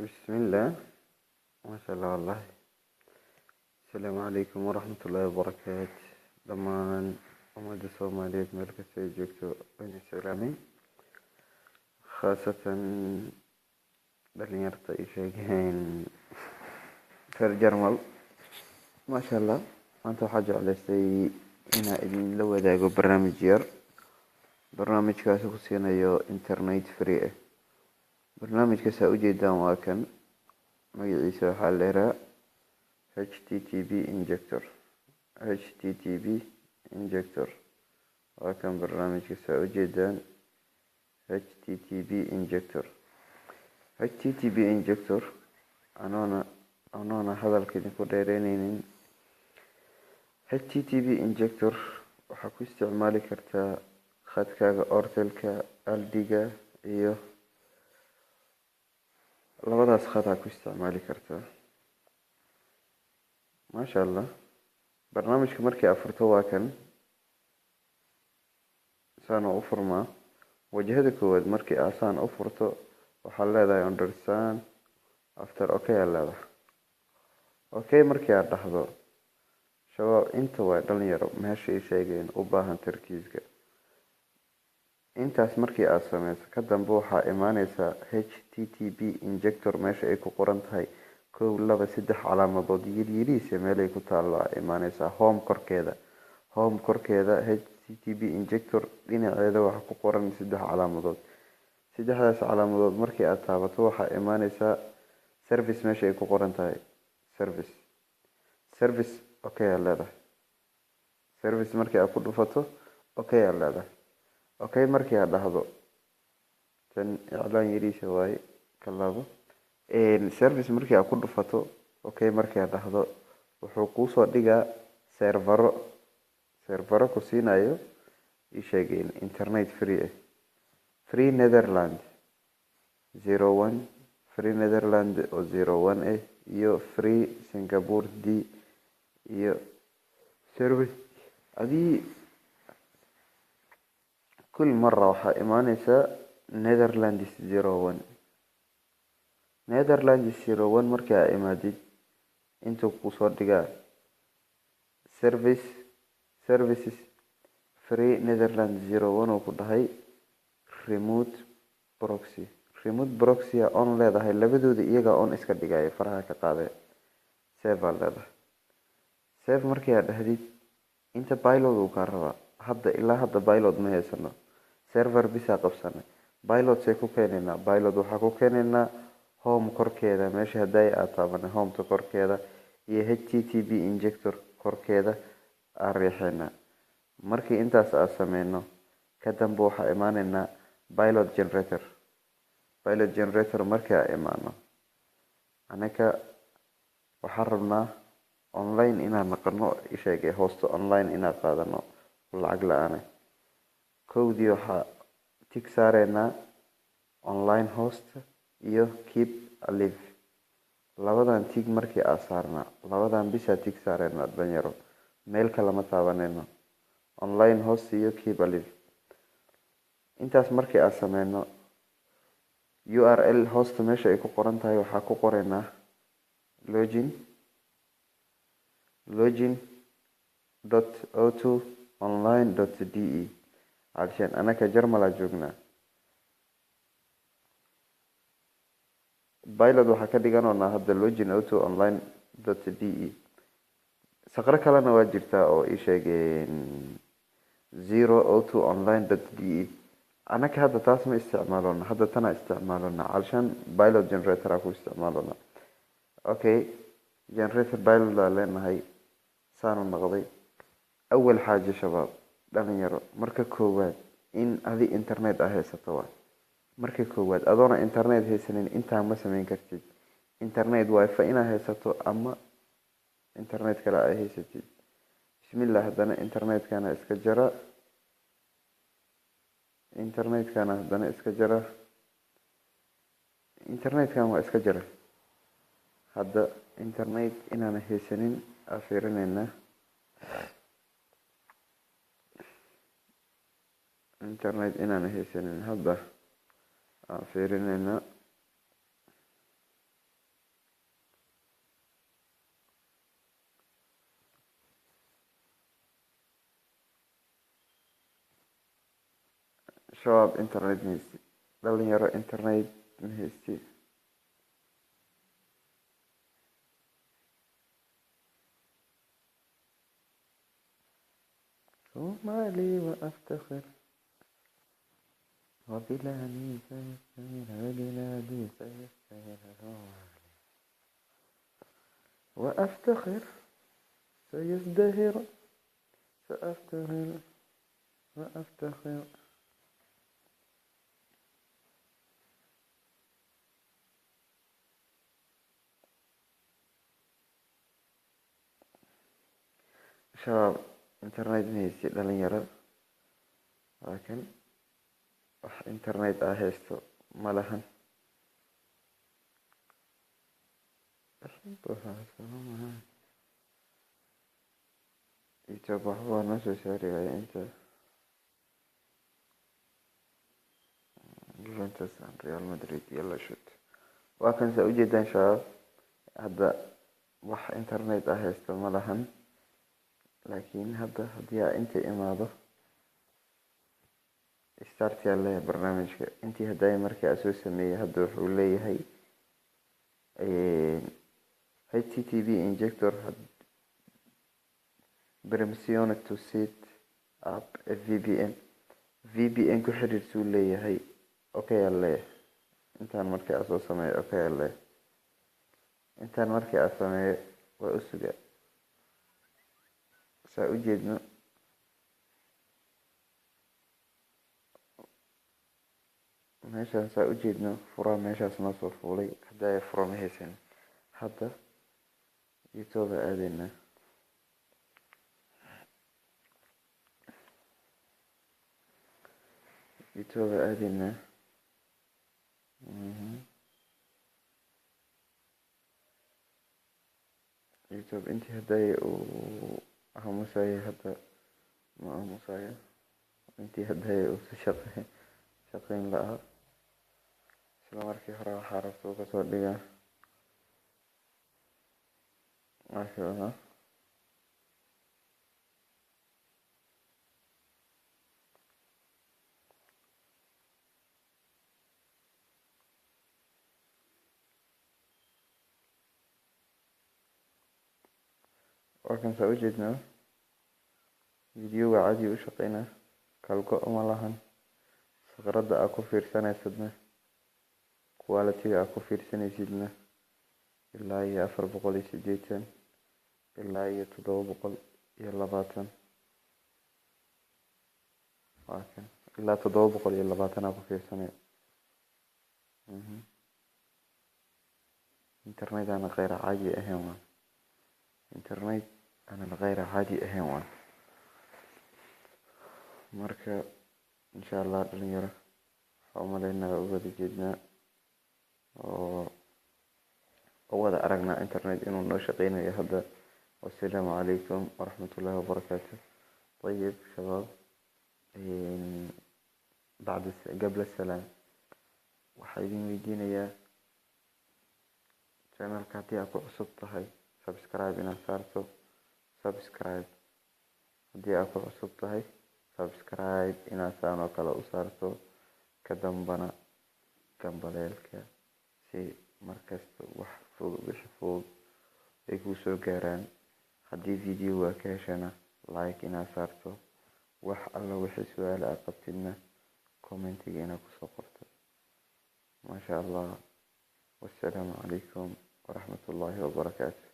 Bismillah, maasha Allah, wallahi. Asalaamu calaykum waraxmatullaahi wabarakaatu. Dhammaan ummadda Soomaaliyeed meel kasta ay joogto waan salaamay, khaasatan dhalinyarta ay sheegeen reer Jarmal. Maasha Allah, maanta waxaa jeclaystay inaa idinla wadaago barnaamij yar, barnaamijkaasi ku siinayo internet free ah. Barnaamijka saa ujeedaan waa kan, magaciisa waxaa la yidhaha HTTP injector. HTTP injector waa kan barnaamijka saa ujeedaan, HTTP injector. HTTP injector, anoona hadalka idinku dheereyneynin, HTTP injector waxaa ku isticmaali kartaa khadkaaga Ortelka, Aldiga iyo labadaas khad aa ku isticmaali kartaa. Maasha Allah, barnaamijka markii aad furto waa kan saan u furmaa. Wajahada koowaad markii aad saan u furto, waxaad leedahay understand, after okay aad leedahay. Okay markii aad dhahdo, shabaab, inta waa dhalinyaro meesha ay sheegeen u baahan tarkiiska. Intaas markii aad sameyso ka dambe, waxaa imaaneysaa HTTP injector meesha ay ku qoran tahay kow, laba, saddex calaamadood yaryariisa meelay ku taalo aa imaaneysaa. Home korkeeda, home korkeeda, HTTP injector dhinaceeda waxaa ku qoran saddex calaamadood. Saddexdaas calaamadood markii aad taabato, waxaa imaaneysaa service meesha ay ku qoran tahay service. Service okay aad leedahay. Service markii aad ku dhufato, okay aad leedahay. Okay markii aad dhahdo, tan iclaan yariisa waaye, ka laabo. Service markii aad ku dhufato, okay markii aad dhahdo, wuxuu kuusoo dhigaa servero, servero ku siinayo ii sheegeen internet free ah. Free Netherland 01, Free Netherland oo 01 ah, iyo Free Singapore D iyo service adii. Kul mara waxaa imaaneysaa Netherlands 01. Netherlands 01 markii aa imaadid, intuu kusoo dhigaa service, services Free Netherland 01 uu ku dhahay. Remote proxy, remote proxy on leedahay. Labadooda iyagaa on iska dhigaya, faraha ka qaadee. Save aa leedahay. Save markii aad dhahdid, inta payload uu kaa rabaa. Hadda ilaa hadda payload ma haysano, server bisaa qabsanay. Payload say ku keenaynaa? Payload waxaa ku keenaynaa home korkeeda, meesha hadday aad taabanay, hometa korkeeda iyo HTTP injector korkeeda aan riixaynaa. Markii intaas aad sameyno ka dambe, waxaa imaaneynaa payload generator. Payload generator markii aa imaano, anaka waxaan rabnaa online inaan naqano, isheegay hoosta online inaan qaadano lacag la-aane. Kowdii waxaa tick saareynaa online host iyo keep alive. Labadan tick markii aa saarnaa, labadan bisaa tick saareynaa, dhalinyaro, meel kalama taabaneyno. Online host iyo keep alive. Intaas markii aan sameyno, URL hoosta meesha ay ku qoran tahay waxaa ku qoreynaa login.o2online.de, calshan anaka Jarmalaa joognaa. Payload waxaa ka dhiganoonaa hadda login o2online.de. Saqro kalena waa jirtaa oo ii sheegeen 0o2online.de. Anaka hadda taas ma isticmaalona, hadda tanaa isticmaalona, calshan payload generator aa ku isticmaalona. Okay, generator payload aa leenahay. Saanu noqday. Awal xaajo, shabaab, dhalinyaro, marka koowaad in adi internet aa haysato waa marka koowaad. Adoona internet haysanin intaa ma sameyn kartid. Internet WiFi inaa haysato ama internet kale aa haysatid. Bismillah, haddana internetkana iska jara, internetkana haddana iska jara, internetkan waa iska jara. Hadda internet inaana haysanin aa fiirineynaa. Internet inaana haysanin hadda aan fiirineynaa. Shabaab internet ma haysti, dhalinyaro internet ma haysti. Soomaali wa aftakhir وبلادي سيستمر وبلادي سيستمر وأفتخر سيزدهر سأفتخر وأفتخر. Shabaab internet ma haysti dhalinyaro, laakiin wax internet ah haysto ma lahan. YouTube waxba waa noo soo saari waaya inta Juventus and Real Madrid yalla shoot. Waa kan saa ujeedaan shabaab, hadda wax internet ah haysto ma lahan, laakiin hadda haddii aa inta imaado start yaa leeyahay barnaamijka. Intii hadday markii aa soo sameeyey hadda wuxuu leeyahay HTTP injector permission to set up a VPN, VPN ku xiriirsuu leeyahay. Okay aa leeyahay intaan markii aa soo sameeyo. Okay aa leeyahay intaan markii aa sameeyo, waa u sugaa. Saa u jeedno meeshaan, saa u jeedno furaa meeshaas noo soo fuulay. Hadda furo ma haysan. Hadda YouTube aadeynaa, YouTube aadeynaa. YouTube intii hadday uu aamusayay, hadda ma aamusayo. Intii hadday uu si shaqeyn lahaa, isla markii hore waxaa rabta uu kasoo dhigaa. Maasha Allah. Waa kan saa ujeednaa, videoga caadi u shaqeynaa, kalgo ma lahan. Saqrada aa ku fiirsanaysadna, quality-ga aa ku fiirsanaysidna ilaa iyo 480 ilaa iyo 720. Waa kan ilaa 720 aa ku fiirsanaya. Internet aana kheyr caadi ahayn waan, internet aanan kheyr caadi ahayn waan. Marka insha Allah dhalinyaro, waxaa umaleynaa u wada jeednaa oo u wada aragnaa internet inuu noo shaqeynayo hadda. Wassalaamu calaykum waraxmatullaahi wabarakaatu. Ayib shabaab, bacda qabla salaam waxaa idin weydiinayaa channelka haddii aad ku cusub tahay subscribe inaad saarto. Subscribe haddii aad ku cusub tahay, subscribe inaad saan oo kale u saarto, ka dambana gambaleelka si markasta wax fog wixii fog ay kuu soo gaaraan. Haddii video waa ka heshana, like inaad saarto. Wax alla wixii su-aal aad qabtidna commentiga inaad kusoo qorto. Maasha Allah. Wassalaamu calaykum waraxmatullaahi wabarakaatu.